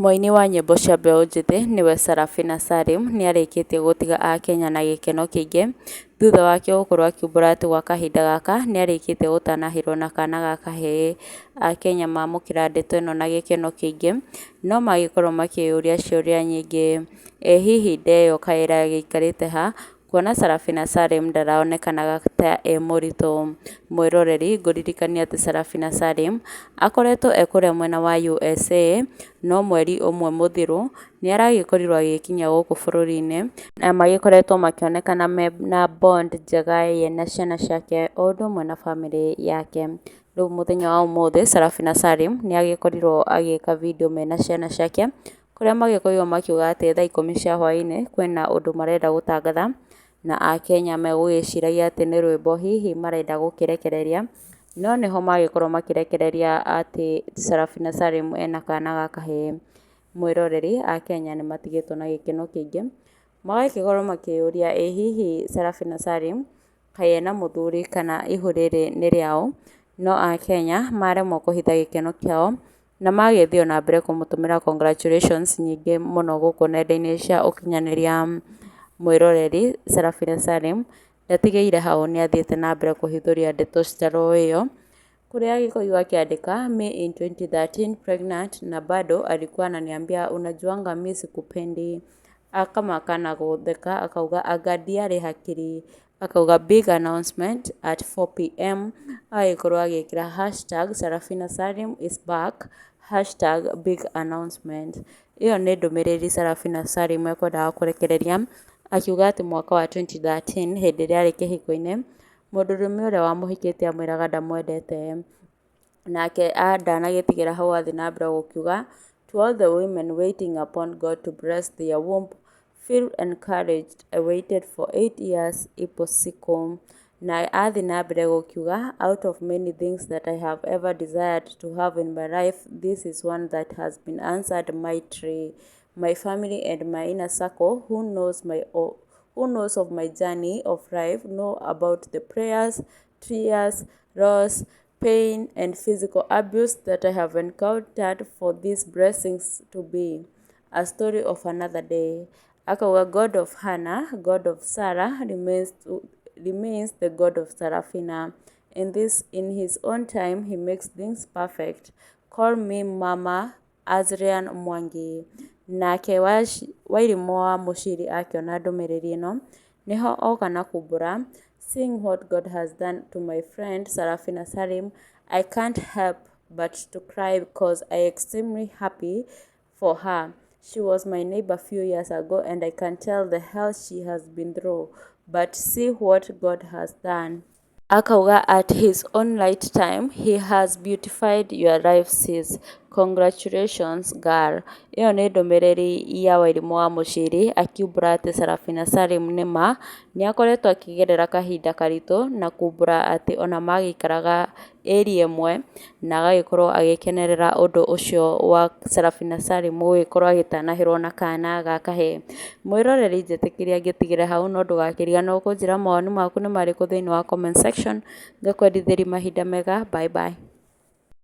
Mũini wa nyĩmbo cia mbeũ njĩthĩ nĩwe Sarafina Salim, nĩarĩkĩtie gũtiga akenya na gĩkeno kĩingĩ, thutha wake gũkorwo akiumbũra atĩ gwa kahinda gaka nĩarĩkĩtie gũtanahĩrwo na kana ga kahĩĩ. Akenya mamũkĩra ndeto ĩno na gĩkeno kĩingĩ, no magĩkorwo makĩyũria ciũria nyingĩ. Ĩ hihi nda ĩyo kaĩ ĩragĩikarĩte ha, kuona Sarafina Salim ndaraonekanaga ta e mũritũ. Mwĩroreri ngũririkanie atĩ Sarafina Salim, akoretwo e kũrĩa mwena wa USA, no mweri ũmwe mũthiru, nĩaragĩkorirwo agĩkinya gũkũ bũrũri-inĩ, na magĩkoretwo makĩonekana mena bond njega ye na ciana ciake o ũndũ ũmwe na bamĩrĩ yake. Rĩu mũthenya wa ũmũthĩ, Sarafina Salim nĩagĩkorirwo agĩka video mena ciana ciake, kũrĩa magĩkorirwo makiuga atĩ thaa 10 cia hwaĩ-inĩ kwĩna ũndũ marenda gũtangatha, na akenya megũgĩciragia atĩ nĩ rwĩmbo hihi marenda gũkĩrekereria, no nĩho magĩkorwo makĩrekereria atĩ Sarafina Salim ena kana ga kahĩĩ. Mwĩroreri, akenya nĩmatigĩtwo na gĩkeno kĩingĩ, magagĩkorwo makĩyũria ĩ hihi Sarafina Salim kaĩ ena mũthuri kana ihu rĩrĩ nĩ rĩaũ, no akenya maremwo kũhitha gĩkeno kĩao na magĩthiĩ o na mbere kũmũtũmĩra congratulations nyingĩ mũno gũkũ nenda-inĩ cia ũkinyanĩria. Mwĩroreri, Sarafina Salim ndatigĩire hau, nĩathiĩte na mbere kũhithũria ndeto citaroĩyo, kũrĩa agĩkorirwo akĩandĩka, "Me in 2013 pregnant na bado alikuwa ananiambia unajuanga mi sikupendi", akamaka na gũtheka akauga anga ndiarĩ hakiri, akauga big announcement at 4 p.m., agagĩkorwo agĩkĩra #SarafinaSalimIsBack #BigAnnouncement. Ĩyo nĩ ndũmĩrĩri Sarafina Salim ekwendaga kũrekereria, akiuga atĩ mwaka wa 2013 hĩndĩ ĩrĩa arĩ kĩhiko-inĩ, mũndũrũme ũrĩa wamũhikĩtie amwĩraga ndamwendete. Nake ndanagĩtigĩra hau athiĩ na mbere gũkiuga, "To all the women waiting upon God to bless their womb, feel encouraged. I waited for 8 years, ipo siku." Na athiĩ na mbere gũkiuga, "Out of many things that I have ever desired to have in my life, this is one that has been answered mightily. My family and my inner circle who knows of my journey of life know about the prayers, tears, loss, pain and physical abuse that I have encountered for these blessings to be. A story of another day." Akauga, "God of Hannah, God of Sarah remains the God of Sarafina. In his own time he makes things perfect. Call me Mama Azrian Mwangi." Nake Wairimũ wa Mũciri akĩona ndũmĩrĩri ĩno, nĩho oka na kumbũra, "Seeing what God has done to my friend Sarafina Salim, I can't help but to cry because I extremely happy for her. She was my neighbor few years ago and I can tell the hell she has been through. But see what God has done." Akauga, "At his own right time, he has beautified your life, sis. Congratulations, girl." Ĩyo nĩ ndũmĩrĩri ya Wairimũ wa Mũciri akiumbũra atĩ Sarafina Salim nĩma nĩakoretwo akĩgerera kahinda karitũ na kumbũra atĩ ona magĩikaraga area ĩmwe na agagĩkorwo agĩkenerera ũndũ ũcio wa Sarafina Salim gũgĩkorwo agĩtanahĩrwo na kana ga kahĩĩ. Mwĩroreri, njĩtĩkĩria ngĩtigĩre hau, no ndũgakĩriganĩrwo kũnjĩra mawoni maku nĩ marĩkũ thĩinĩ wa comment section. Ngakwendithĩria mahinda mega, bye bye.